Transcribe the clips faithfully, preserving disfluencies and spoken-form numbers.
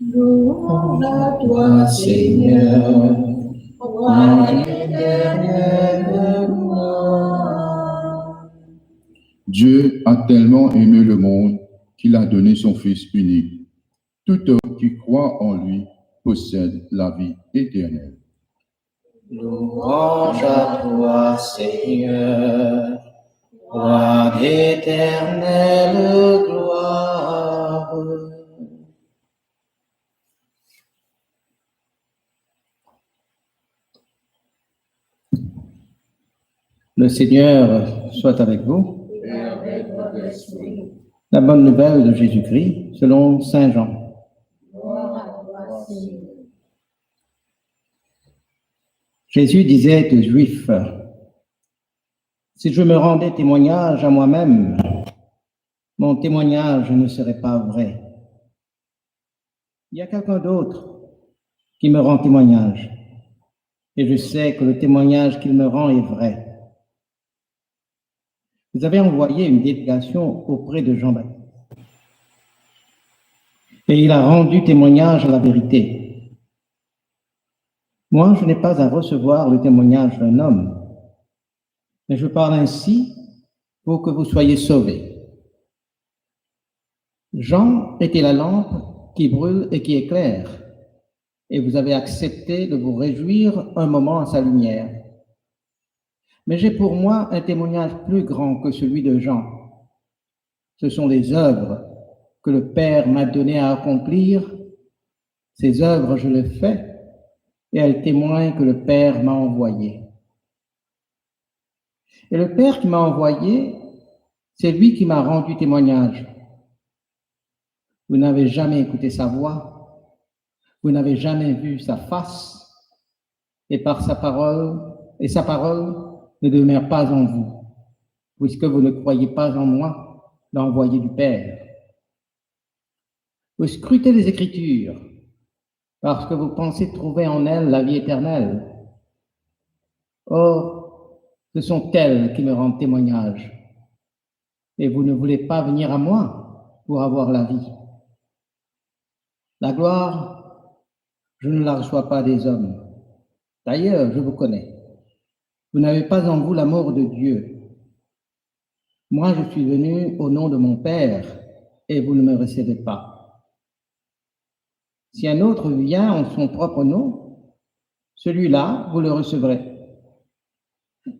Louange à toi, Seigneur, roi éternel de gloire. Dieu a tellement aimé le monde qu'il a donné son Fils unique. Tout homme qui croit en lui possède la vie éternelle. Louange à toi, Seigneur, roi d'éternelle gloire. Le Seigneur soit avec vous. Et avec votre esprit. La bonne nouvelle de Jésus-Christ selon Saint Jean. Gloire à toi, Seigneur. Jésus disait aux Juifs : « Si je me rendais témoignage à moi-même, mon témoignage ne serait pas vrai. Il y a quelqu'un d'autre qui me rend témoignage, et je sais que le témoignage qu'il me rend est vrai. Vous avez envoyé une délégation auprès de Jean-Baptiste, et il a rendu témoignage à la vérité. Moi, je n'ai pas à recevoir le témoignage d'un homme, mais je parle ainsi pour que vous soyez sauvés. Jean était la lampe qui brûle et qui éclaire, et vous avez accepté de vous réjouir un moment à sa lumière. Mais j'ai pour moi un témoignage plus grand que celui de Jean. Ce sont les œuvres que le Père m'a donné à accomplir. Ces œuvres, je les fais, et elles témoignent que le Père m'a envoyé. Et le Père qui m'a envoyé, c'est lui qui m'a rendu témoignage. Vous n'avez jamais écouté sa voix, vous n'avez jamais vu sa face, et par sa parole, et sa parole ne demeure pas en vous, puisque vous ne croyez pas en moi, l'envoyé du Père. Vous scrutez les Écritures, parce que vous pensez trouver en elles la vie éternelle. Or, ce sont elles qui me rendent témoignage, et vous ne voulez pas venir à moi pour avoir la vie. La gloire, je ne la reçois pas des hommes. D'ailleurs, je vous connais. Vous n'avez pas en vous l'amour de Dieu. Moi, je suis venu au nom de mon Père, et vous ne me recevez pas. Si un autre vient en son propre nom, celui-là, vous le recevrez.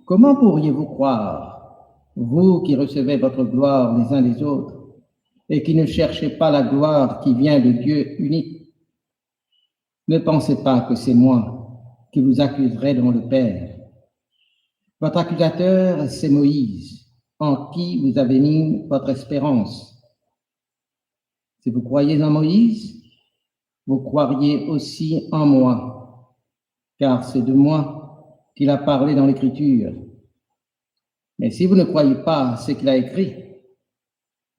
Comment pourriez-vous croire, vous qui recevez votre gloire les uns les autres, et qui ne cherchez pas la gloire qui vient de Dieu unique ? Ne pensez pas que c'est moi qui vous accuserai devant le Père. Votre accusateur, c'est Moïse, en qui vous avez mis votre espérance. Si vous croyez en Moïse, vous croiriez aussi en moi, car c'est de moi qu'il a parlé dans l'Écriture. Mais si vous ne croyez pas ce qu'il a écrit,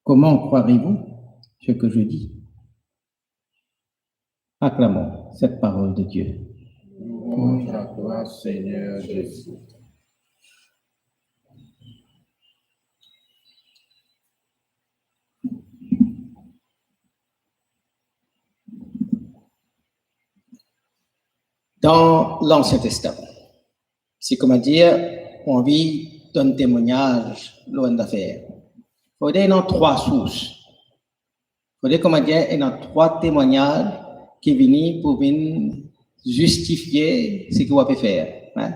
comment croirez-vous ce que je dis ? Acclamons cette parole de Dieu. Louange à toi, Seigneur Jésus. Dan Lansien Testaman, si, koumadir, ou anvi donn temwagnaz lor enn zafer, fode ena trwa sours. Fode, koumadir, ena trwa temwagnaz ki vini pou vinn zistifie seki ou pe fer, hein.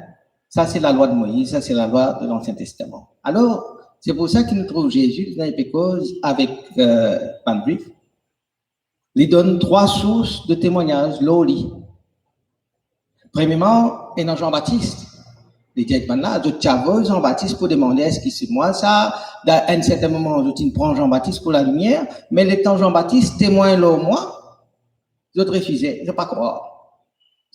Sa se lalwa de Moiz, sa se lalwa de Lansien Testaman. Alor, se pou sa ki nou trouv Zezi, li pe koz avek, euh, bann Zwif. Li donn trwa sours de temwagnaz lor li. Premierman, ena Zan Batis. Li dir bann la, zot ti avoy Zan Batis pou demande, eski se mwa sa? Dan enn serten moman, zot inn pran Zan Batis pou lalimier, me letan Zan Batis temwagn lor mwa, zot refize, zot pa krwar.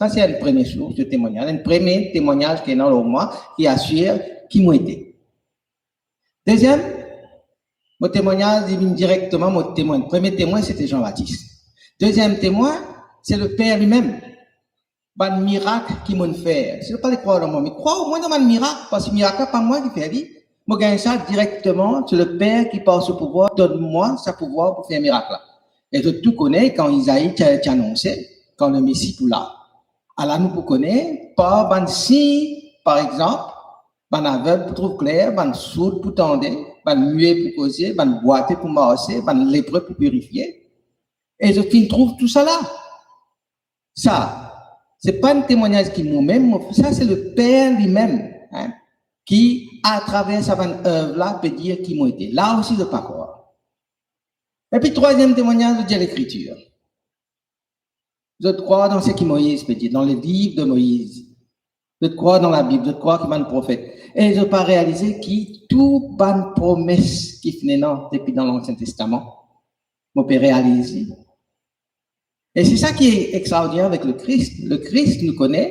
Sa se enn premie sours de temwagnaz, enn premie temwagnaz ki ena lor mwa, ki asir ki mo ete. Deziem, mo temwagnaz, li vinn direkteman, mo temwin. Premie temwin, sete Zan Batis. Deziem temwin, se Leper limem. Bann mirak ki mo'nn fer. Si zot pa le krwar dan mwa, me krwar omwin dan bann mirak, parski mirak la pa mwa ki fer li. Mo gagn sa direkteman, se Leper ki par so pouvwar donn mwa sa pouvwar pou fer mirak la. E zot tou kone kan Izai ti, ti anonse, kan Lemesi pou la. Ala nou pou kone, par bann sign, par exanp, bann aveg pou trouv kler, bann sourd pou tande, bann mie pou koze, bann bwate pou marse, bann lepre pou pirifie. E zot finn trouv tousala. Sa, se pa enn temwagnaz ki momem, mo, sa se Leper limem, hein, ki atraver sa bann ev la pe dir ki mo ete. La osi zot pa krwar. Epi trwaziem temwagnaz, zot dir Lekritir. Zot krwar dan seki Moiz pe dir, dan leliv de Moiz. Zot krwar dan Labib, zot krwar ki bann profet. E zot pa realize ki tou bann promes ki finn ena depi dan Lansien Testaman, mo pe realize. E se sa ki extraordiner avek Lekris. Lekris, nou kone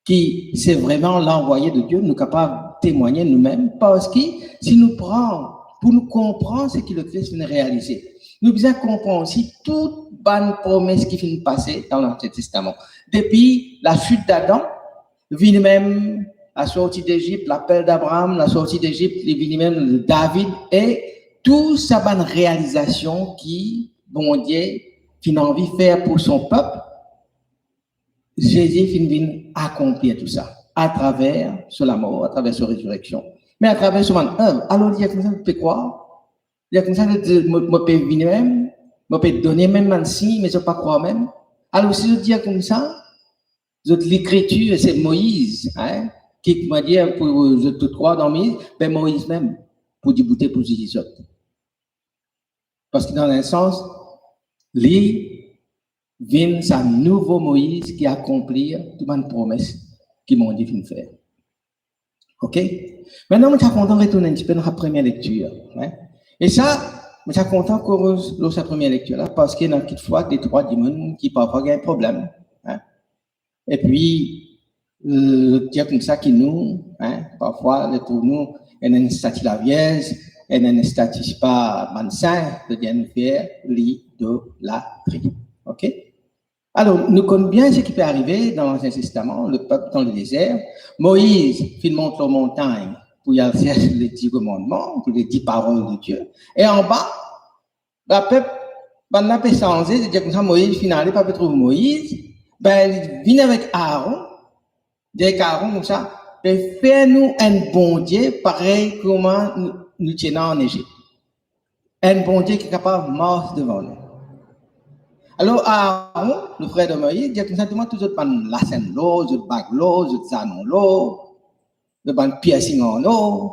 ki se vreman lanvwaye de Die, nou kapav temwagne noumem, parski si nou pran, pou nou konpran seki Lekris finn realize, nou bizin konpran osi tou bann promes ki finn pase dan Lansien Testaman. Depi lasit Adan, vini mem lasorti Dezip, lapel Abraam, lasorti Dezip, li vini mem David, e tou sa bann realizasion ki Bondie finn anvi fer pou so pep, Zezi finn vinn akonplir tou sa atraver so lamor, atraver so rezireksion, me atraver so bann ev. Alor, li dir koumsa, zot pe krwar? Li dir koumsa, zot, mo, mo pe vini mem, mo pe donn mem bann sign, me zot pa krwar mem. Alor, si zot dir koumsa, zot Lekritir, se Moiz, hein, ki, koumadir, pou zot tou krwar dan Moiz, be Moiz mem pou diboute pou ziz zot. Parski dan enn sans, li vinn sa nouvo Moiz ki akonplir tou bann promes ki Bondie finn fer. Ok? Aster, mo ti a kontan retourn enn tipe dan sa premie lektir, hein? E sa, mo ti a kontan koz lor sa premie lektir la, parski ena kikfwa de trwa dimoun ki parfwa gagn problem, hein? Epi, euh, zot dir koumsa ki nou, hein, parfwa, ler trouv nou ena enn stati Lavierz, ena enn stati, sipa, bann sin, zot dir nou fer lidolatri. Ok? Alor, nou konn bien seki pe arive dan Lansien Testaman, lepep dan ledezer. Moiz finn mont lor montagn pou li al sers le Di Komannman, pou le Di Parol de Die. E anba, lapep, bannla pe sanze, dir koumsa Moiz finn ale, pa pe trouv Moiz, be, li vinn avek Aaron, dir avek Aaron koumsa, be, fer nou enn bondie parey kouma nou, nou ti ena an Ezip. Enn bondie ki kapav mars devan nou. Alor, Aaron, lefrer de Moiz, dir koumsa, donn mwa tou zot bann lasenn lor, zot bag lor, zot zanon lor, zot bann piercing an lor.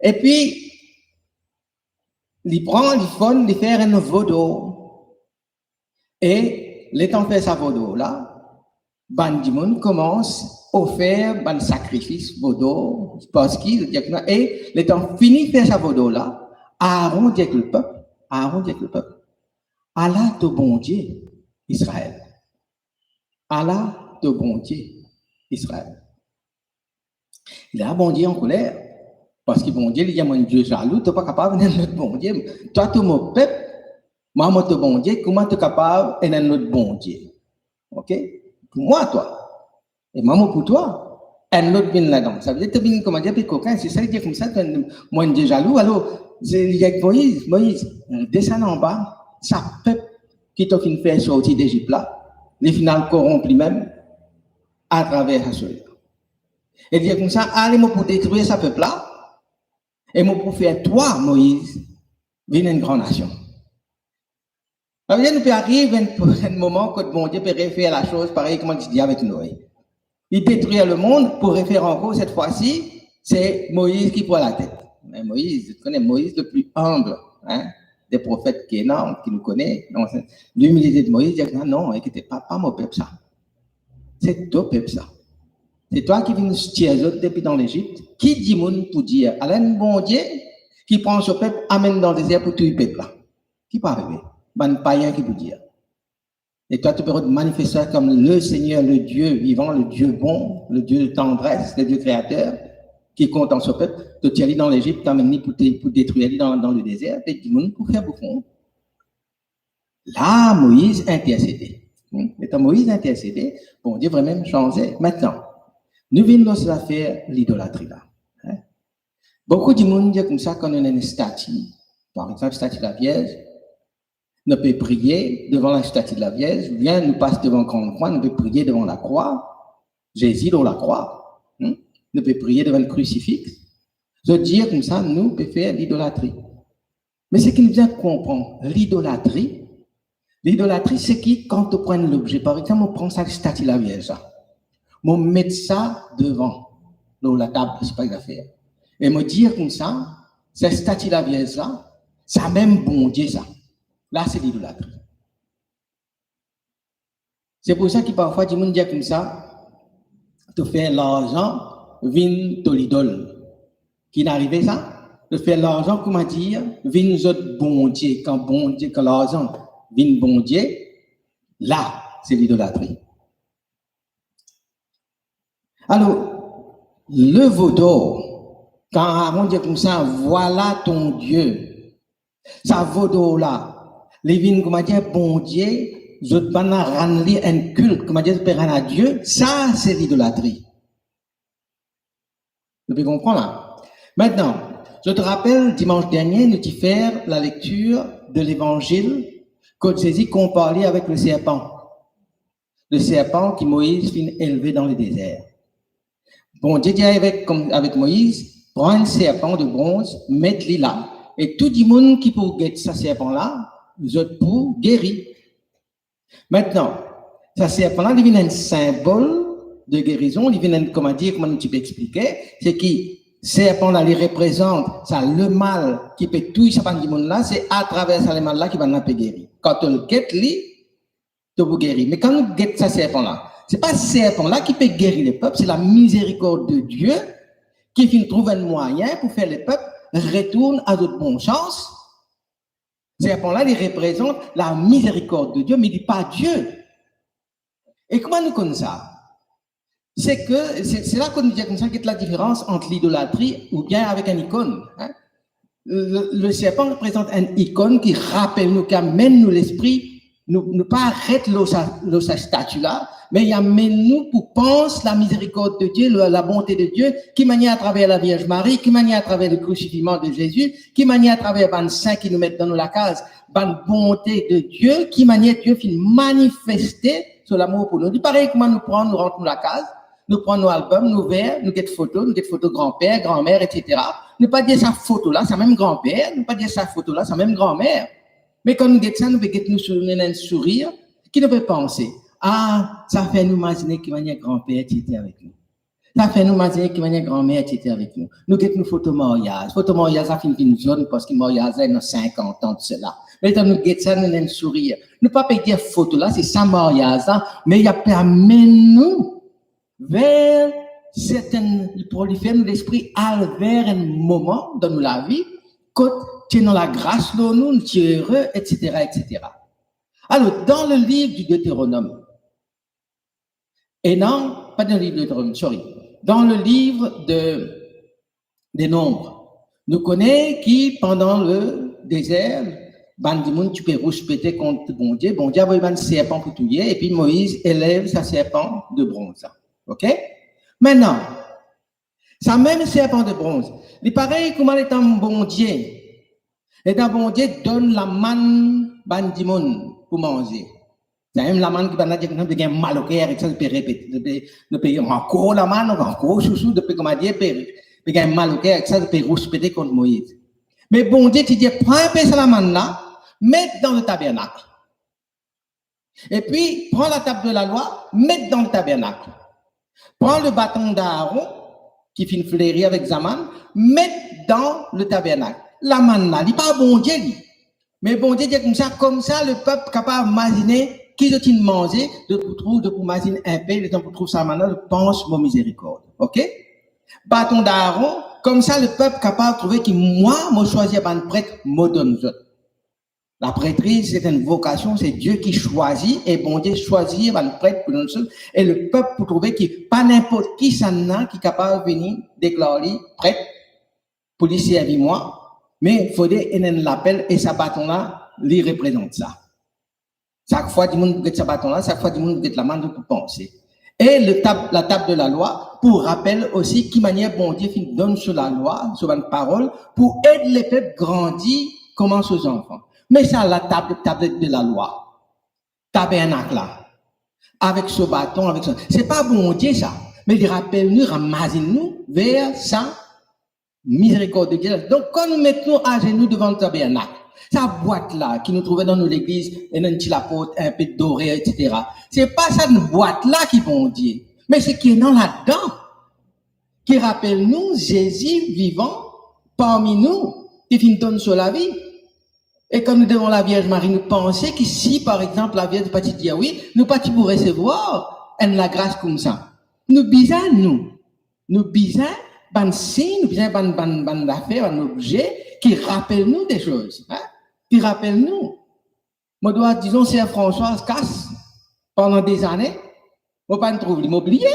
Epi, li pran, li fonn, li fer enn vo dor. E letan fer sa vo dor la, bann dimoun koumans ofer bann sakrifis vo dor, parski, e letan fini fer sa vo dor la, Aaron dir avek lepep, Aaron dir avek lepep, "Ala to Bondie, Izrael. Ala to Bondie, Izrael." La, Bondie ankoler, parski Bondie, li dir, "Mo enn Die zalou, to pa kapav ena enn lot bondie. Twa, to mo pep, mwa, mo to Bondie, kouma to kapav ena enn lot bondie?" Ok? Pou mwa, twa. E mwa, mo pou twa. Enn lot vinn ladan. Savedir to vinn, koumadir, pe kokin. Se sa li dir koumsa, to enn, mo enn Die zalou. Alor, li dir avek Moiz, "Moiz, desann anba, sa pep ki to finn fer sorti Dezip la, li finn al koromp limem atraver sa soz la." E li dir koumsa, "Ale, mo pou detrir sa pep la, e mo pou fer twa, Moiz, vinn enn gran nasion." Savedir nou pe ariv enn, enn moman kot Bondie pe refer lasoz parey kouma li ti dir avek Noe. Li detrir lemond pou refer ankor, set fwa si, se Moiz ki pou alatet. Me Moiz, zot kone Moiz, le pli enb, hein, de profet ki ena, ki nou kone, dan limilite de Moiz, dir, "Non, non, inkiete pa, pa mo pep sa. Se to pep sa. Se twa ki vinn tir zot depi dan Lezip. Ki dimoun pou dir, 'Ala enn Bondie ki pran so pep, amenn dan dezer pou touy pep la'? Ki pou arive? Bann payin ki pou dir. E twa, to pe rod manifeste kom le Seigneur, le Dieu vivant, le Dieu bon, le Dieu de tendresse, le Dieu créateur, ki kontan so pep, to tir li dan Lezip, to amenn li pou de-, pou detrir li dan, dan ledezer, e dimoun pou fer boufon." La, Moiz intersede. Hmm? Letan Moiz intersede, Bondie vremem sanze. Aster, nou vinn lor zafer lidolatri la. Hein? Boukou dimoun dir koumsa, kan nou ena enn stati, par exanp, stati Lavierz, Nou pe priye devan lastati Lavierz, oubien nou pas devan Grande Croix, nou pe priye devan lakrwa, Zezi lor lakrwa. Hmm? Nou pe priye devan enn krisifiks. Zot dir koumsa, nou pe fer lidolatri. Me seki nou bizin konpran, lidolatri, lidolatri, seki kan to pran enn lobze, par exanp, mo pran sa stati Lavierz la, mo met sa devan, lor latab, se pa zafer. E mo dir koumsa, sa stati Lavierz la, sa mem Bondie sa. La, se lidolatri. Se pou sa ki parfwa dimoun dir koumsa, to fer larzan vinn to lidol. Ki'nn arive sa? Zot fer larzan, kouma dir, vinn zot Bondie. Kan Bondie, kan larzan vinn Bondie, la, se lidolatri. Alor, le veau d'or, kan Aaron dir koumsa, "Voilà ton Dieu." Sa veau d'or la, li vinn, kouma dir, Bondie, zot bann la rann li enn kilt, kouma dir, zot pe rann a Die, sa se lidolatri. Zot pe konpran la? Aster, zot rapel, dimans dernie, nou ti fer lalektir de Levanzil, kot Zezi konpar li avek le serpan. Le serpan ki Moiz finn elve dan ledezer. Bondie dir avek, kouma, avek Moiz, "Pran enn serpan de bronz, met li la, e tou dimoun ki pou get sa serpan la, zot pou geri." Aster, sa serpan la, li vinn enn sinbol de gerizon, li vinn enn, kouma dir, kouma nou ti pe explike, seki serpan la, li reprezant sa lemal ki pe touy sa bann dimoun la, se atraver sa lemal la ki bann la pe geri. Kan to get li, to pou geri. Me kan nou get sa serpan la, se pa serpan la ki pe geri lepep, se lamizerikord de Die ki finn trouv enn mwayin pou fer lepep retourn a zot bon sans. Serpan la, li reprezant lamizerikord de Die, me li pa Die. E kouma nou konn sa? Se ke, se, se la kot nou dir koumsa, get ladiferans ant lidolatri oubien avek enn ikonn, hein. Le, le serpan reprezant enn ikonn ki rapel nou, ki amenn nou lespri, nou, nou pa res lor sa, lor sa stati la, me li amenn nou pou pans lamizerikord de Die, la, labonte de Die, ki manier atraver Lavierz Mari, ki manier atraver le krisifiman de Zezi, ki manier atraver bann sin ki nou met dan nou lakaz, bann bonte de Die, ki manier Die finn manifeste so lamour pou nou. Li parey kouma nou pran, nou rant nou lakaz, nou pran nou albom, nou ouver, nou get foto, nou get foto granper, granmer, et cetera. Nou pa dir sa foto la, sa mem granper, nou pa dir sa foto la, sa mem granmer. Me kan nou get sa, nou pe get nou sou, nou ena enn sourir, ki nou pe panse? Ah, sa fer nou mazine ki manier granper ti ete avek nou. Sa fer nou mazine ki manier granmer ti ete avek nou. Nou get nou foto maryaz. Foto maryaz la finn vinn zonn parski maryaz la ena sinkant an de sela. Me letan nou get sa, nou ena enn sourir. Nou pa pe dir foto la, se sa maryaz la, me li pe amenn nou ver sertenn, pou li fer nou lespri al ver enn moman dan nou lavi kot ti ena lagras lor nou, nou ti ere, et cetera, et cetera. Alor, dan le livre du Deutéronome, e non, pa dan le livre de Deutéronome, sorry, dan le livre de, des Nombres, nou kone ki pandan le dezer, bann dimoun ti pe rouspete kont Bondie, Bondie avoy bann serpan pou touye, epi Moiz elev sa serpan de bronz la. Ok? Aster, sa mem serpan de bronz, li parey kouma letan Bondie, letan Bondie donn lamann bann dimoun pou manze. Sa mem lamann ki bann la dir koumsa, pe gagn mal oker ek sa, pe repete, pe, pe ankor lamann, ankor sousou, pe, kouma dir, pe, pe gagn mal oker ek sa, pe rouspete kont Moiz. Me Bondie ti dir, pran enpe sa lamann la, met dan le tabernak. Epi, pran latab de lalwa, met dan le tabernak. Pran le baton d'Aaron, ki finn fleri avek zamann, met dan le tabernak. Lamann la, li pa Bondie, li. Me Bondie dir koumsa, koumsa lepep kapav mazine ki zot inn manze, zot pou trouv, zot pou mazinn enpe, letan pou trouv sa lamann la, zot pans mo mizerikord. Ok? Baton d'Aaron, koumsa lepep kapav trouve ki mwa, mo swazir bann pret, mo donn zot. Lapretris, se enn vokasion, se Die ki swazir, e Bondie swazir bann pret pou donn zot, e lepep pou trouve ki pa ninport kisannla ki kapav vini deklar li pret pou li servi mwa, me fode ena enn lapel, e sa baton la, li reprezant sa. Sak fwa dimoun pou get sa baton la, sak fwa dimoun pou get lamann, zot pou panse. E le tab-, latab de lalwa pou rapel osi ki manier Bondie finn donn so lalwa, so bann parol, pou ed lepep grandi kouma so zanfan. Me sa la, tab-, tablet de lalwa, tabernak la, avek so baton, avek so, se pa Bondie sa, me li rapel nou, ramazinn nou ver sa mizerikord de Die. Donk, kan nou met nou azenou devan tabernak, sa bwat la ki nou trouve dan nou legliz, ena enn ti laport, inpe dore, et cetera. Se pa sa bwat la ki Bondie, me seki ena ladan, ki rapel nou Zezi vivan parmi nou, ki finn donn so lavi. E kan nou devan Lavierz Marie, nou panse ki si, par exanp, Lavierz pa ti dir wi, nou pa ti pou resevwar enn lagras koumsa. Nou bizin, nou, nou bizin bann sign, nou bizin bann, bann, bann zafer, bann obze ki rapel nou de soz, hein? Ki rapel nou. Mo dwa, dizon, Ser Françoise kas pandan de zane, mo pa'nn trouv li, mo bliye.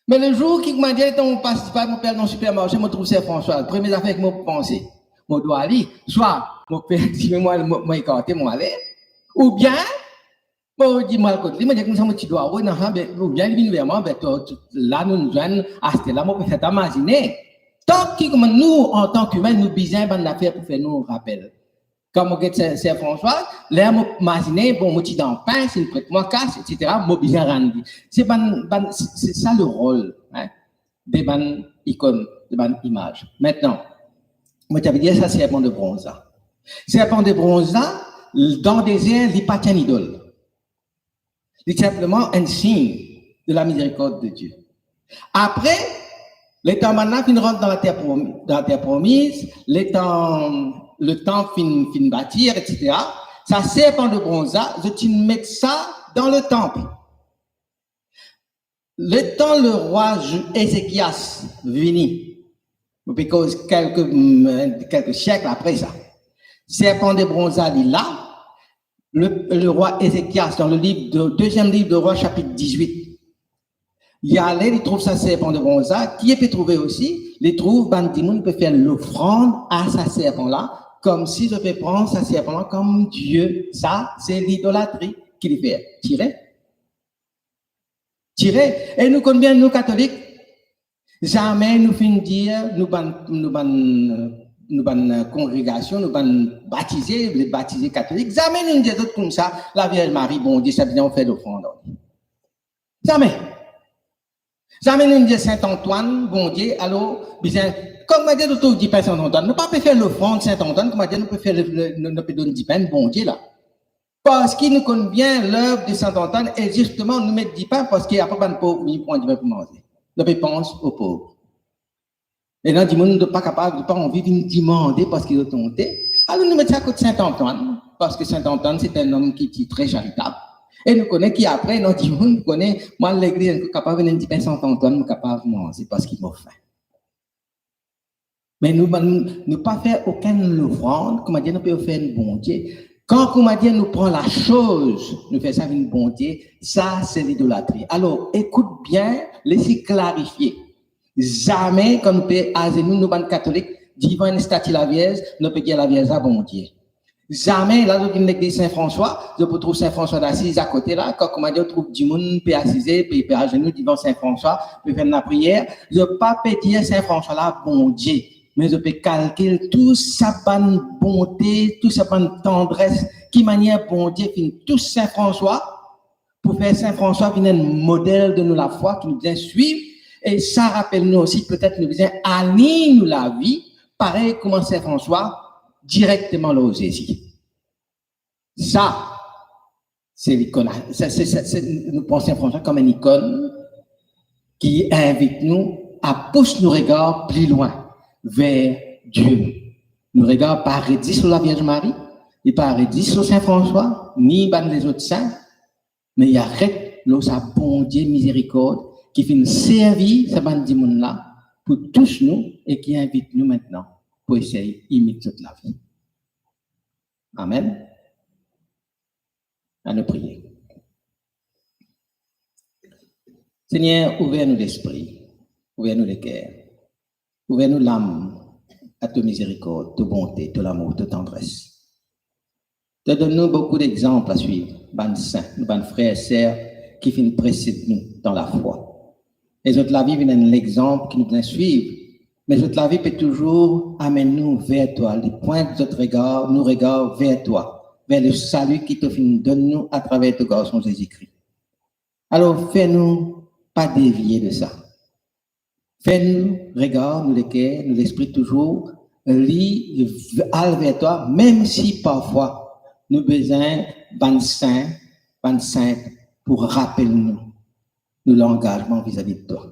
Me lezour ki, koumadir, letan mo pas, mo pe al dan sipermarse, mo trouv Ser Françoise, premie zafer ki mo panse, mo dwa li, swa mo pe dime, mo, mo, mo ekarte, mo ale, oubien mo dir mo al kot li, mo dir koumsa mo ti dwa, wi, non, ha, be, oubien li vinn ver mwa, be, to, to, la nou zwenn, aster la mo pe fer twa mazine. Tanki kouma nou, antan ki imin, nou bizin bann zafer pou fer nou rapel. Kan mo get Ser, Ser Françoise, ler mo mazine, bon, mo ti dan pin, si li pret mwa kas, et cetera, mo bizin rann li. Se bann, bann, se, se sa lerol, hein, de bann ikonn, de bann imaz. Aster, mo ti ave dir sa serpan de bronz la. Serpan de bronz la, dan dezer, li pa ti enn idol. Li ti sinpleman enn sign de lamizerikord de Die. Apre, letan bann la finn rant dan later promi-, dan later promiz, letan letanp finn, finn batir, et cetera, sa serpan de bronz la, zot ti met sa dan letanp. Letan lerwa Ju-, Ezekias vini, mo pe koz kelke, mm, kelke siek apre sa, serpan de bronz la, li la, le, lerwa Ezekias, dan leliv de, deziem liv de Rwa, sapit dizwit, li ale, li trouv sa serpan de bronz la, ki li pe trouve osi, li trouv bann dimoun pe fer lofrann a sa serpan la, koumsi zot pe pran sa serpan la kom die. Sa se lidolatri ki li fer. Tire. Tire. E nou konn bien, nou katolik, zame nou finn dir, nou bann, nou bann, nou bann kongregasion, nou bann batize, le batize katolik, zame nou dir zot koumsa, Lavierz Marie, Bondie, sa bizin fer lofrann ar li. Zame. Zame nou dir Sint Antwann, Bondie, alor, bizin, kouma dir, nou trouv dipin Sint Antwann, nou pa pe fer lofrann Sint Antwann, kouma dir, nou pe fer le, le, nou, nou pe donn dipin Bondie la. Parski nou konn bien lev de Sint Antwann, e zisteman, nou met dipin, parski apre bann pov vini pran dipin pou manze. Nou pe pans o pov. Ena dimoun, nou pa kapav, nou pa anvi vinn dimande parski zot onte. Alor nou met sa kot Sint Antwann, parski Sint Antwann se enn nom ki ti tre zaritab. E nou kone ki apre, ena dimoun, nou kone, mwa legliz, nou kapav vinn enn dipin Sint Antwann, nou kapav manze parski mo fin. Me nou, nou, nou pa fer okenn lofrann, kouma dir, nou pe ofer enn Bondie. Kan, kouma dir, nou pran lasoz, nou fer sa vinn Bondie, sa se lidolatri. Alor, ekout bien, les li klarifie. Zame, kan nou pe azenou, nou bann katolik, divan enn stati Lavierz, nou pe dir Lavierz la Bondie. Zame, la zot vinn legliz Sin Franswa, zot pou trouv Sin Franswa d'Assiz akote la, kan, kouma dir, zot trouv dimoun pe asize, pe, pe azenou divan Sin Franswa, pe fer lapriyer, zot pa pe dir Sin Franswa la Bondie, me zot pe kalkil tou sa bann bonte, tou sa bann tandres, ki manier Bondie finn tous Sin Franswa, pou fer Sin Franswa vinn enn model de nou lafwa ki nou bizin swiv, e sa rapel nou osi, petet nou bizin align nou lavi parey kouma Sin Franswa, direkteman lor Zezi. Sa, se likonn, sa, se, se, se, nou pran Sin Franswa kom enn ikonn ki invit nou a pous nou regar pli lwin ver Die. Nou regar pa ret zis lor Lavierz Mari, li pa ret zis lor Sin Franswa, ni bann lezot sin, me li aret lor sa Bondie mizerikord ki finn servi sa bann dimoun la pou tous nou e ki invit nou mintnan pou esey imit zot lavi. Amen. Anou priye. Segner, ouver nou lespri, ouver nou leker. Ouver nou lam a to mizerikord, to bonte, to lamour, to tandres. To donn nou boukou dexanp a swiv, bann sin, nou bann frer, ser ki finn presed nou dan lafwa. E zot lavi vinn enn lexanp ki nou bizin swiv, Me zot lavi pe touzour amenn nou ver twa, li pwint zot regar, nou regar ver twa, ver le sali ki to finn donn nou atraver to Garson Zezi Kri. Alor, fer nou pa devie de sa. Fer nou regar, nou leker, nou lespri touzour li al ver twa, mem si parfwa nou bizin bann sin, bann sint pou rapel nou nou langazman vizavi de twa.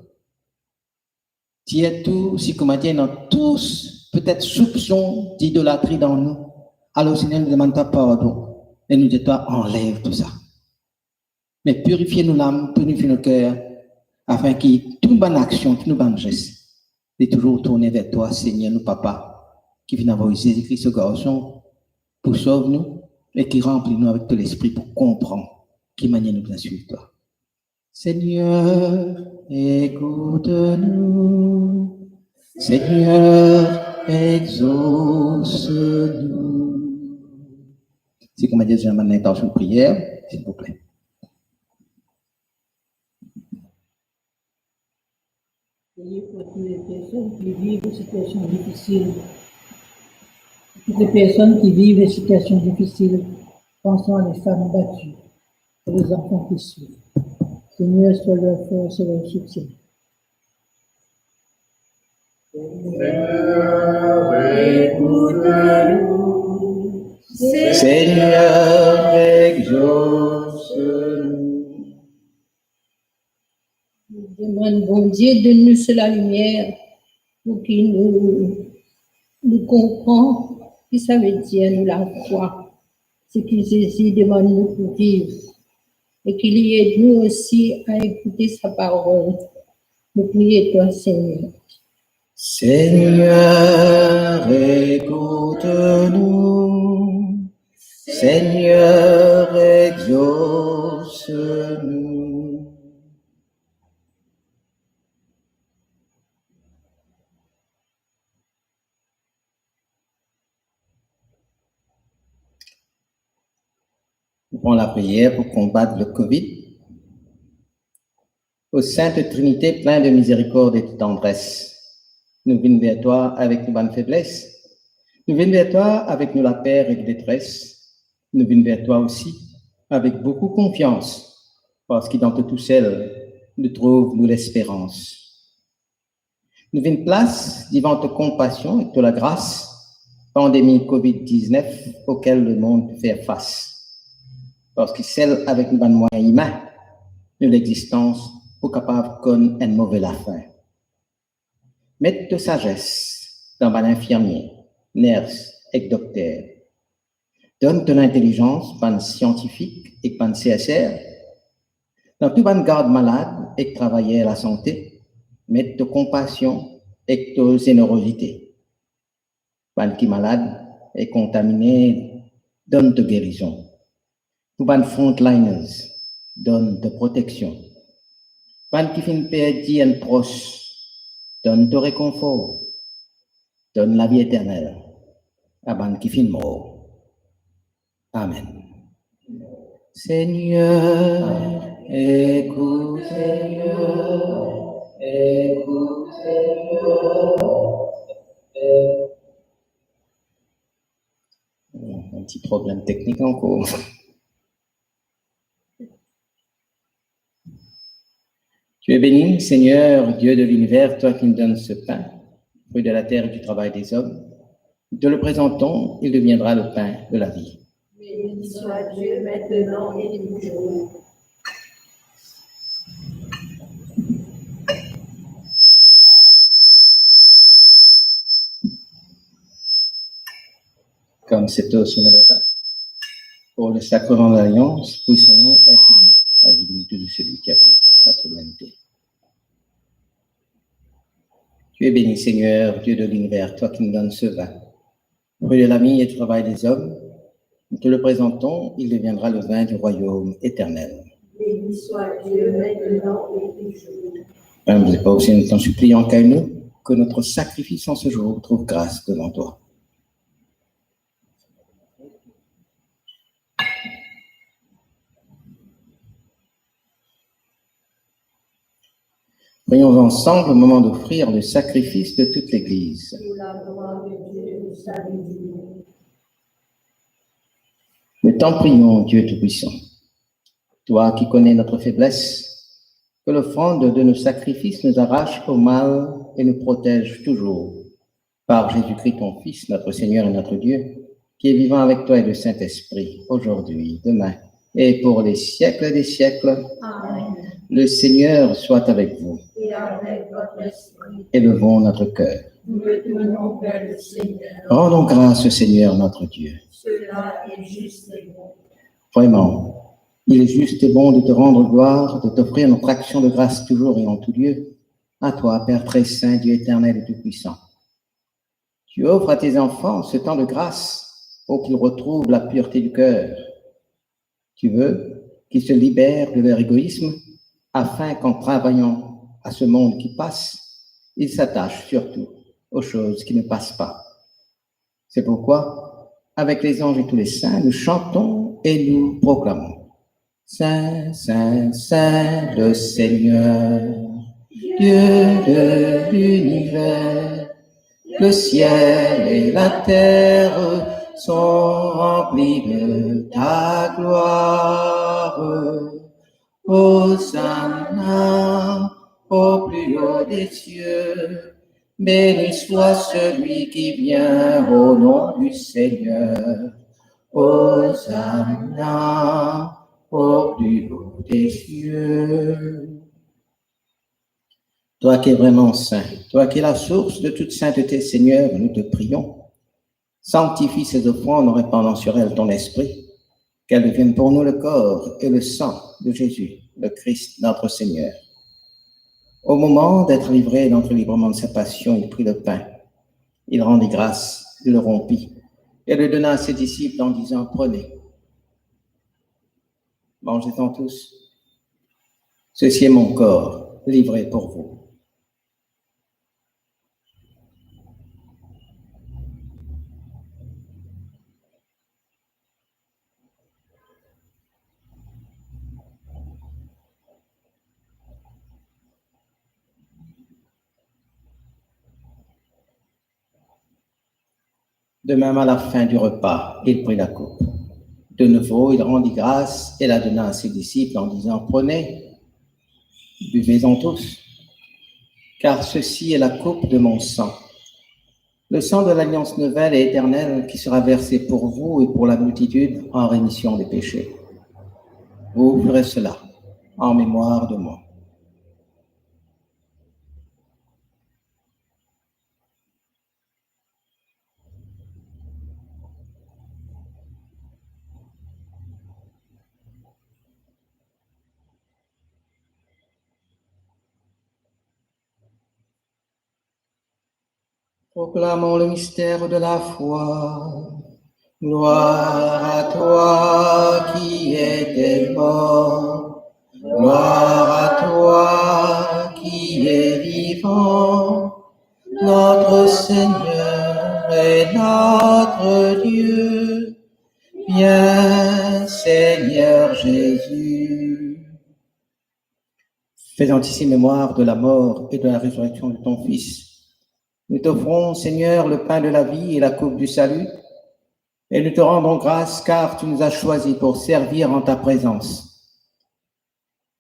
Tir tou, si koumadir ena tou, petet soupson didolatri dan nou, alor, Segner, nou demann twa pardon e nou dir twa, anlev tou sa. Me pirifie nou lam, pirifie nou ker, afin ki tou bann aksion, tou nou bann zes, li touzour tourne ver twa, Segner, nou Papa, ki finn avoy Zezi Kri, so Garson, pou sov nou e ki ranpli nou avek to Lespri pou konpran ki manier nou bizin swiv twa. Segner, ekout nou. Segner, exors nou. Si koumadir zot ena bann lintansion priyer, silvouple. Priez pour toutes les personnes qui vivent des situations difficiles. Toutes les personnes qui vivent des situations difficiles, pensons à les femmes battues et les enfants qui souffrent. Segner, swa leur force et leur soutien. Segner, ekout nou. Segner, exors nou. Nou demann Bondie donn nou so lalimier pou ki nou, nou konpran ki savedir nou lafwa, seki Zezi demann nou pou viv, e ki li ed nou osi a ekoute sa parol. Nou priye twa, Segner. Segner, ekout nou. Segner, exors nou. Nou pran lapriyer pou konbat le covid. O Sinte Trinite, plin de mizerikord e de tandres, nou vinn ver twa avek nou bann febles, nou vinn ver twa avek nou laper ek detres, nou vinn ver twa osi avek boukou konfians, parski dan to tousel nou trouv nou lesperans. Nou vinn plas divan to konpasion ek to lagras pandemi covid diznef okel lemond pe fer fas, parski sel avek nou bann mwayin imin nou lexistans pou kapav konn enn move lafin. Met to sazes dan bann infirmie, ners ek dokter. Donn to lintelizans bann siantifik ek bann serser. Dan tou bann gard malad ek travayer lasante, met to konpasion ek to zenerozite. Bann ki malad e kontamine, donn to gerizon. Pou bann frontliners, donn to proteksion. Bann ki finn perdi enn pros, donn to rekonfor. Donn lavi eternel a bann ki finn mor. Amen. Segner, ekout. Segner, ekout. Enn ti problem teknik ankor. Tu es béni, Seigneur, Dieu de l'univers, toi qui nous donnes ce pain, fruit de la terre et du travail des hommes. Nous te le présentons, il deviendra le pain de la vie. Béni soit Dieu maintenant et toujours. Comme c'est au sommet de la, pour le sacrement de l'alliance, puissions-nous être unis à la dignité de celui qui a pris notre humanité. Tu es béni, Seigneur, Dieu de l'univers, toi qui nous donnes ce vin, fruit de la vigne et du travail des hommes, nous te le présentons, il deviendra le vin du royaume éternel. Béni soit Dieu maintenant et toujours. Humble et pauvre Seigneur, nous t'en supplions, accueille-nous, que notre sacrifice en ce jour trouve grâce devant toi. Prions ensemble au moment d'offrir le sacrifice de toute l'Église. Pour la gloire de Dieu et le salut du monde. Nous t'en prions, Dieu Tout-Puissant, toi qui connais notre faiblesse, que l'offrande de nos sacrifices nous arrache au mal et nous protège toujours. Par Jésus-Christ, ton Fils, notre Seigneur et notre Dieu, qui est vivant avec toi et le Saint-Esprit, aujourd'hui, demain, et pour les siècles des siècles. Amen. Le Seigneur soit avec vous. Et avec votre esprit. Élevons notre cœur. Nous le tournons vers le Seigneur. Rendons grâce au Seigneur notre Dieu. Cela est juste et bon. Vraiment, il est juste et bon de te rendre gloire, de t'offrir notre action de grâce toujours et en tout lieu. À toi, Père très saint, Dieu éternel et tout-puissant. Tu offres à tes enfants ce temps de grâce pour qu'ils retrouvent la pureté du cœur. Tu veux qu'ils se libèrent de leur égoïsme afin qu'en travaillant à ce monde qui passe, ils s'attachent surtout aux choses qui ne passent pas. C'est pourquoi, avec les anges et tous les saints, nous chantons et nous proclamons : Saint, Saint, Saint, le Seigneur, Dieu de l'univers, le ciel et la terre sont remplis de ta gloire. Hosanna au plus haut des cieux. Béni soit celui qui vient au nom du Seigneur. Hosanna au plus haut des cieux. Toi qui es vraiment saint, toi qui es la source de toute sainteté, Seigneur, nous te prions. Sanctifie ces offrandes en répandant sur elles ton esprit, qu'elles deviennent pour nous le corps et le sang de Jésus, le Christ, notre Seigneur. Au moment d'être livré et d'entrer librement de sa passion, il prit le pain, il rendit grâce, il le rompit et le donna à ses disciples en disant : « Prenez, mangez-en tous. Ceci est mon corps livré pour vous. » De même, à la fin du repas, il prit la coupe. De nouveau, il rendit grâce et la donna à ses disciples en disant : « Prenez, buvez-en tous, car ceci est la coupe de mon sang, le sang de l'alliance nouvelle et éternelle qui sera versé pour vous et pour la multitude en rémission des péchés. Vous ferez cela en mémoire de moi. » Proclamons le mystère de la foi. Gloire à toi qui étais mort. Gloire à toi qui es vivant. Notre Seigneur et notre Dieu. Viens, Seigneur Jésus. Faisant ici mémoire de la mort et de la résurrection de ton Fils, nous t'offrons, Seigneur, le pain de la vie et la coupe du salut, et nous te rendons grâce car tu nous as choisis pour servir en ta présence.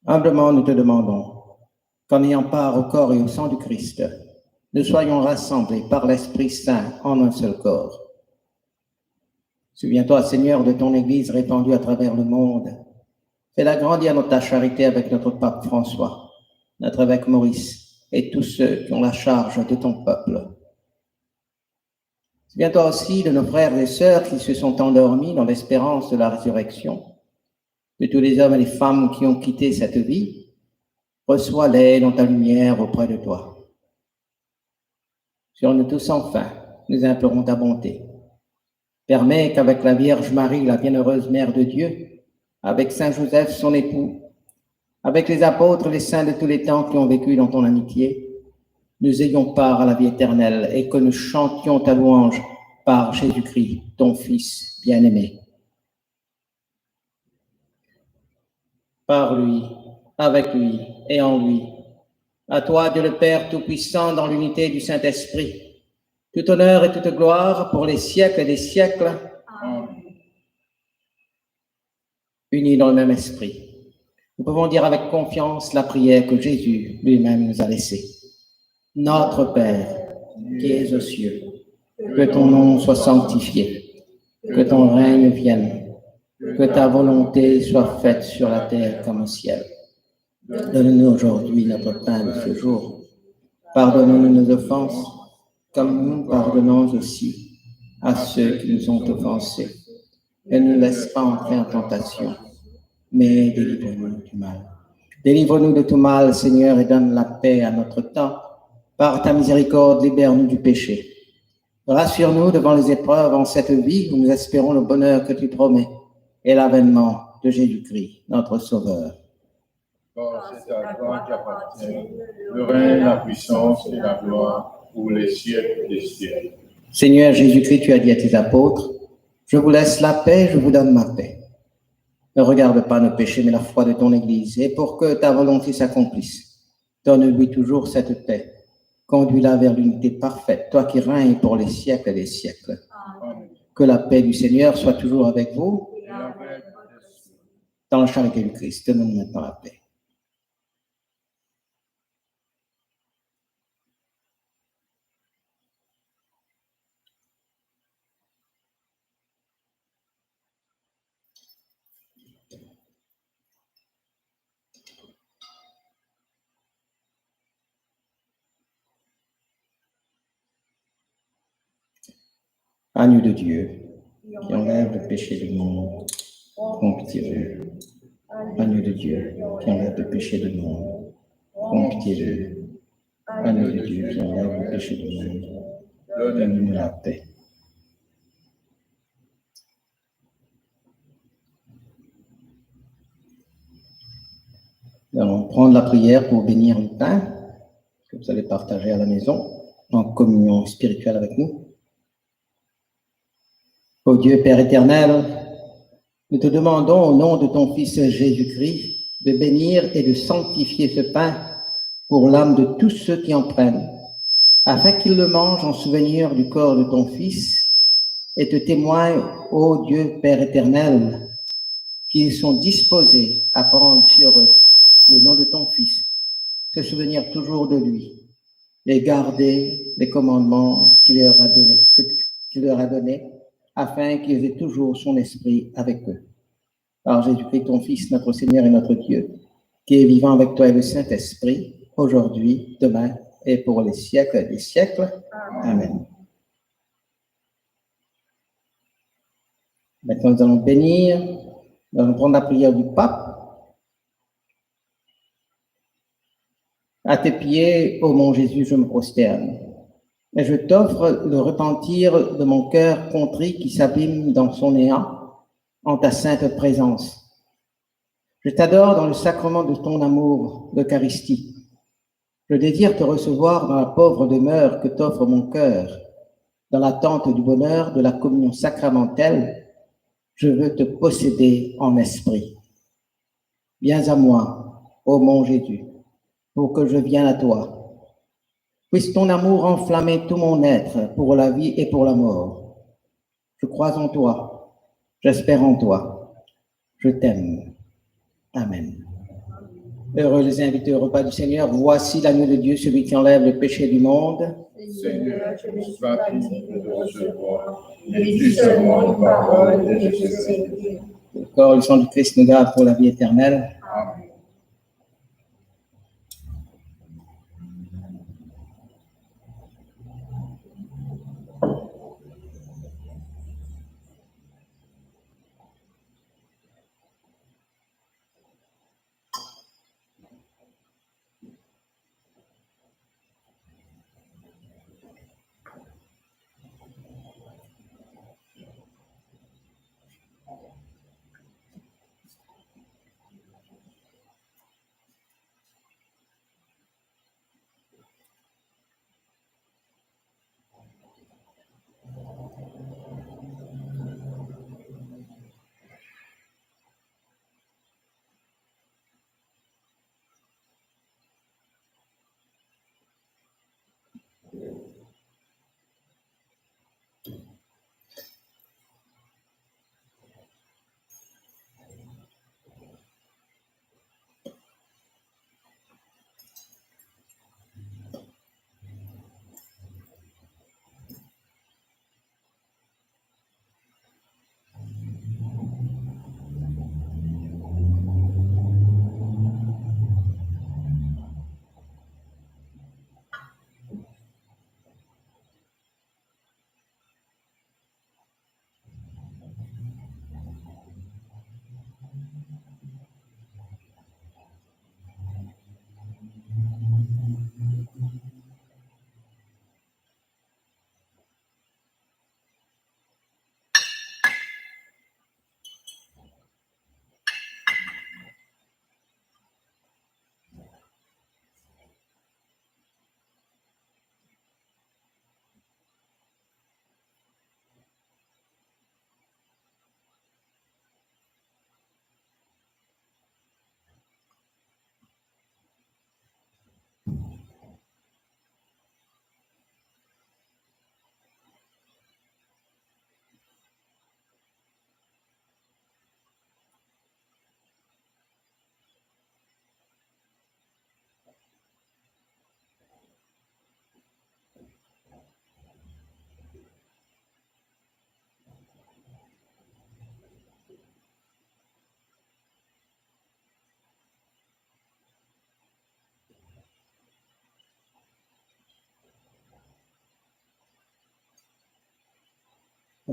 Humblement, nous te demandons qu'en ayant part au corps et au sang du Christ, nous soyons rassemblés par l'Esprit Saint en un seul corps. Souviens-toi, Seigneur, de ton Église répandue à travers le monde. Fais-la grandir dans ta charité avec notre pape François, notre évêque Maurice et tous ceux qui ont la charge de ton peuple. Souviens-toi aussi de nos frères et sœurs qui se sont endormis dans l'espérance de la résurrection, de tous les hommes et les femmes qui ont quitté cette vie. Reçois-les dans ta lumière auprès de toi. Sur nous tous enfin, nous implorons ta bonté. Permets qu'avec la Vierge Marie, la bienheureuse Mère de Dieu, avec Saint Joseph, son époux, avec les apôtres et les saints de tous les temps qui ont vécu dans ton amitié, nous ayons part à la vie éternelle et que nous chantions ta louange par Jésus-Christ, ton Fils bien-aimé. Par lui, avec lui et en lui, À toi, Dieu le Père Tout-Puissant, dans l'unité du Saint-Esprit, tout honneur et toute gloire pour les siècles des siècles. Amen. Unis dans le même esprit, nous pouvons dire avec confiance la prière que Jésus lui-même nous a laissée. Notre Père, qui es aux cieux, que ton nom soit sanctifié, que ton règne vienne, que ta volonté soit faite sur la terre comme au ciel. Donne-nous aujourd'hui notre pain de ce jour. Pardonne-nous nos offenses, comme nous pardonnons aussi à ceux qui nous ont offensés. Et ne nous laisse pas entrer en tentation, mais délivre-nous du mal. Délivre-nous de tout mal, Seigneur, et donne la paix à notre temps. Par ta miséricorde, libère-nous du péché. Rassure-nous devant les épreuves en cette vie où nous espérons le bonheur que tu promets et l'avènement de Jésus-Christ, notre Sauveur. Car c'est à toi qu'appartiennent le règne, la puissance et la gloire pour les siècles des siècles. Seigneur Jésus-Christ, tu as dit à tes apôtres, je vous laisse la paix, je vous donne ma paix. Ne regarde pas nos péchés, mais la foi de ton Église, et pour que ta volonté s'accomplisse, donne-lui toujours cette paix. Conduis-la vers l'unité parfaite, toi qui règnes pour les siècles des siècles. Amen. Que la paix du Seigneur soit toujours avec vous. Et avec votre esprit. Dans la charité du Christ, donne-nous maintenant la paix. Agneau de Dieu, qui enlève le péché du monde, prends pitié de nous. Agneau de Dieu, qui enlève le péché du monde, prends pitié de nous. Agneau de Dieu, qui enlève le péché du monde, donne-nous la paix. Nous allons prendre la prière pour bénir le pain que vous allez partager à la maison en communion spirituelle avec nous. Ô Dieu Père éternel, nous te demandons au nom de ton Fils Jésus-Christ de bénir et de sanctifier ce pain pour l'âme de tous ceux qui en prennent, afin qu'ils le mangent en souvenir du corps de ton Fils et te témoignent, ô Dieu Père éternel, qu'ils sont disposés à prendre sur eux le nom de ton Fils, se souvenir toujours de lui et garder les commandements qu'il leur a donnés, que, qu'il leur a donnés, afin qu'ils aient toujours son esprit avec eux. Par Jésus-Christ, ton Fils, notre Seigneur et notre Dieu, qui est vivant avec toi et le Saint-Esprit, aujourd'hui, demain et pour les siècles des siècles. Amen. Maintenant, nous allons bénir, nous allons prendre la prière du pape. À tes pieds, ô mon Jésus, je me prosterne, et je t'offre le repentir de mon cœur contrit qui s'abîme dans son néant en ta sainte présence. Je t'adore dans le sacrement de ton amour, l'Eucharistie. Je désire te recevoir dans la pauvre demeure que t'offre mon cœur. Dans l'attente du bonheur de la communion sacramentelle, je veux te posséder en esprit. Viens à moi, ô mon Jésus, pour que je vienne à toi. Puisse ton amour enflammer tout mon être pour la vie et pour la mort. Je crois en toi, j'espère en toi, je t'aime. Amen. Heureux les invités au repas du Seigneur, voici l'agneau de Dieu, celui qui enlève le péché du monde. Seigneur, je ne suis pas digne de te recevoir, mais dis seulement une parole et je serai guéri. Le corps et le sang du Christ nous garde pour la vie éternelle. Amen.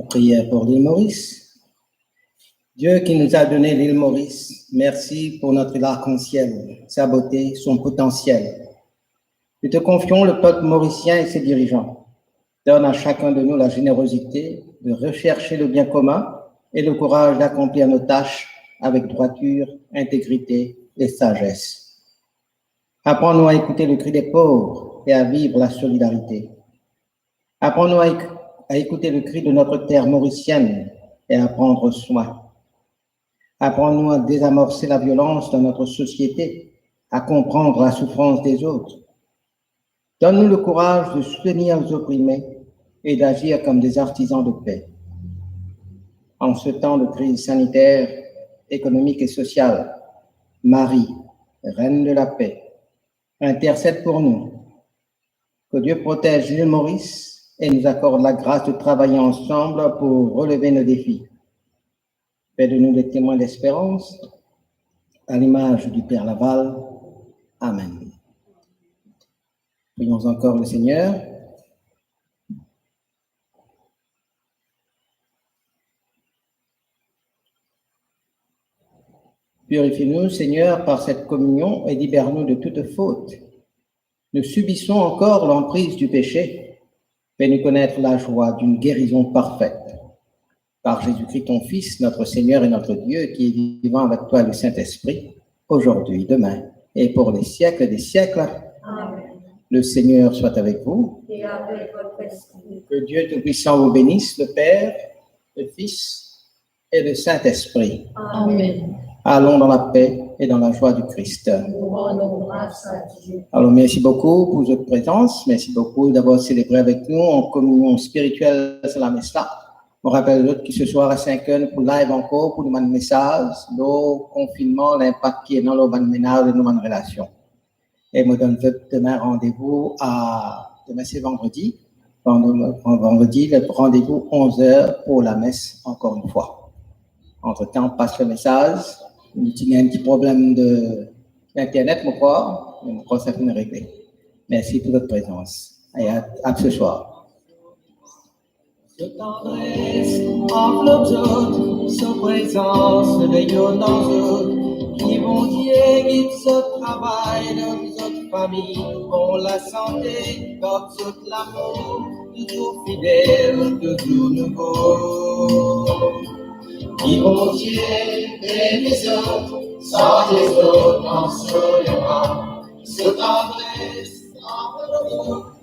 Prière pour l'île Maurice. Dieu qui nous a donné l'île Maurice, merci pour notre arc-en-ciel, sa beauté, son potentiel. Nous te confions le peuple mauricien et ses dirigeants. Donne à chacun de nous la générosité de rechercher le bien commun et le courage d'accomplir nos tâches avec droiture, intégrité et sagesse. Apprends-nous à écouter le cri des pauvres et à vivre la solidarité. Apprends-nous à éc-, à écouter le cri de notre terre mauricienne et à prendre soin. Apprends-nous à désamorcer la violence dans notre société, à comprendre la souffrance des autres. Donne-nous le courage de soutenir les opprimés et d'agir comme des artisans de paix. En ce temps de crise sanitaire, économique et sociale, Marie, Reine de la Paix, intercède pour nous. Que Dieu protège l'île Maurice et nous accorde la grâce de travailler ensemble pour relever nos défis. Fais de nous des témoins d'espérance, à l'image du Père Laval. Amen. Prions encore le Seigneur. Purifie-nous, Seigneur, par cette communion et libère-nous de toute faute. Nous subissons encore l'emprise du péché. Fais-nous connaître la joie d'une guérison parfaite. Par Jésus-Christ, ton Fils, notre Seigneur et notre Dieu, qui est vivant avec toi et le Saint-Esprit, aujourd'hui, demain et pour les siècles des siècles. Amen. Le Seigneur soit avec vous. Et avec votre esprit. Que Dieu Tout-Puissant vous bénisse, le Père, le Fils et le Saint-Esprit. Amen. Allons dans la paix et dans la joie du Christ. Nous rendons grâce à Dieu. Alors, merci beaucoup pour votre présence. Merci beaucoup d'avoir célébré avec nous en communion spirituelle sa lames la. Mo rapel zot ki se swar a sink er nou pou live ankor pou nou bann mesaz lor konfinnman, linpak ki ena lor bann menaz e nou bann relasion. E mo donn zot demin randevou a, demin se vandredi, vandredi, randevou onz er pou lames ankor enn fwa. Antretan, pas le mesaz, nou ti ena enn ti problem de internet, mo krwar, me mo krwar sa finn regle. Mersi pou zot prezans. E a, a se swar. So tandres anvlop zot, so prezans reyonn dan zot. Ki Bondie gid zot travay, donn zot fami bon lasante, gard zot lamour, touzour fidel, touzour nouvo. Ki Bondie beni zot, sante zot dan so laba. So tandres anvlop zot,